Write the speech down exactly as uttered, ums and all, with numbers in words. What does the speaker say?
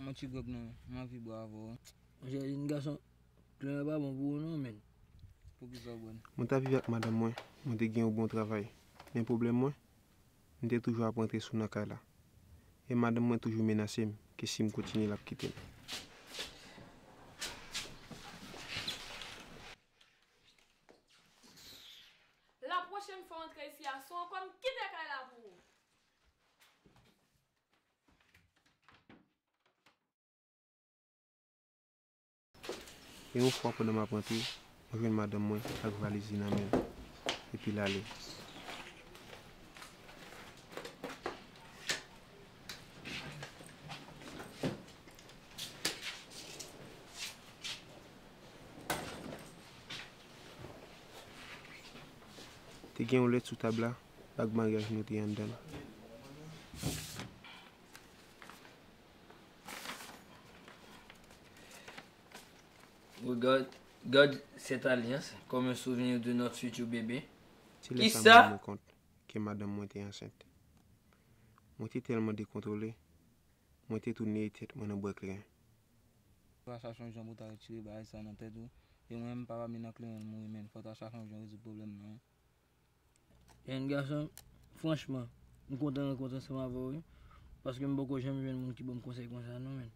Yon ti gròg non, m anvi bwè avè w. Monchè, jèn gason, kleren pa bon pou ou non, menn. Poukisa w bwè l? Mwen t ap viv ak madanm mwen, mwen te gen yon bon travay. Men pwoblèm mwen, m te toujou ap rantre sou nan kay la. E madanm mwen toujou menase m ke si m kontinye l ap kite m. La pwochèn fwa w antre isi a, se ankò m kite kay la pou ou. E yon fwa pandan m ap rantre, mwen jwenn madanm mwen ak valiz li nan men l, epi l ale. Te gen yon lèt sou tab la, bag maryaj nou te anndan l. Regarde, garde cette alliance comme un souvenir de notre futur bébé. Se lè sa m rann mwen kont ke madanm mwen te ansent. Mwen te tèlman dekontwole, mwen te tou neye tèt mwen nan bwè kleren. Ou pa chache yon jan pou ta retire bagay sa nan tèt ou. E mwen menm, papa m nan kleren l mouri, menn. Fò w ta chache yon jan rezoud pwoblèm nan. Jèn gason, franchman, m kontan rankont ansanm avè w, wi. Paske m poko janm jwenn moun ki ban m konsèy konsa, non, menn.